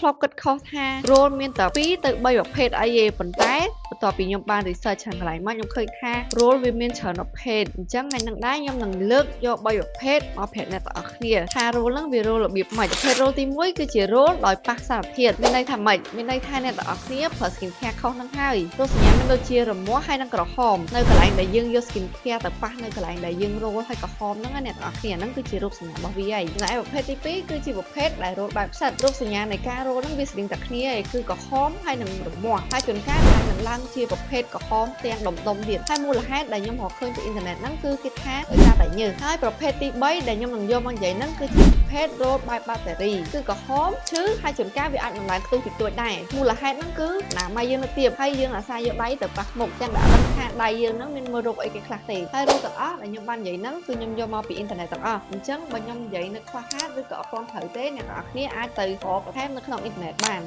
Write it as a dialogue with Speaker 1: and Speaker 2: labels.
Speaker 1: ធ្លាប់គិតខុសថា រោលមានតែ2ទៅ3ប្រភេទអីទេប៉ុន្តែបន្ទាប់ពីខ្ញុំបាន research ច្រើនកន្លែងមកខ្ញុំឃើញថា រោលវាមានច្រើនប្រភេទអញ្ចឹងថ្ងៃហ្នឹងដែរខ្ញុំនឹងលើកយក3ប្រភេទមកប្រាប់អ្នកទាំងអស់គ្នាថារោលហ្នឹងវារោលរបៀបម៉េចប្រភេទរោលទី1គឺជារោលដោយប៉ះសារធាតុមានន័យថាម៉េចមានន័យថាអ្នកទាំងអស់គ្នាប្រើ skin care ខុសហ្នឹងហើយរោគសញ្ញាមានដូចជារមាស់ហើយនិងក្រហមនៅកន្លែងដែលយើងយក skin care ទៅប៉ះនៅកន្លែងដែលយើងរោលហើយក្រហមហ្នឹងណាអ្នកទាំងអស់គ្នាហ្នឹងគឺជារោគសញ្ញារបស់វាហើយចំណែកប្រភេទទី2គឺជាប្រភេទដែលរោលបែបផ្សិតរោគសញ្ញានៃការរោលហ្នឹងវាស្តៀងតែគ្នាឯងគឺក្រហមហើយនិងរមាស់ហើយជួនកាលអាចនឹងឡើងជាប្រភេទក្រហមទាំងដុំដុំទៀតហើយមូលហេតុដែលខ្ញុំរកឃើញពីអ៊ីនធឺណិតហ្នឹងគឺគេថាដោយសារតែញើសហើយប្រភេទទី3ដែលខ្ញុំនឹងយកមកនិយាយហ្នឹងគឺជាប្រភេទរោលបែបបាក់តេរីគឺក្រហមឈឺហើយជួនកាលវាអាចនឹងឡើងខ្ទុះតិចតួចដែរមូលហេតុហ្នឹងគឺណាម៉ៃយើងនៅទៀបហើយយើងអាសាយកដៃទៅប៉ះមុខទាំងដែលអត់ដឹងថាដៃយើងហ្នឹងមានមើលរោគអីគេខ្លះទេហើយរោគទាំងអស់ដែលខ្ញុំបាននិយាយហ្នឹងគឺខ្ញុំយកមកពីអ៊ីនធឺណិតទាំងអស់អញ្ចឹងបើខ្ញុំនិយាយនៅខ្វះខាតឬក៏អត់ទាន់ត្រូវទេអ្នកទាំងអស់គ្នាអាចទៅរកបន្ថែមនៅក្នុងអ៊ីនធឺណិតបាន។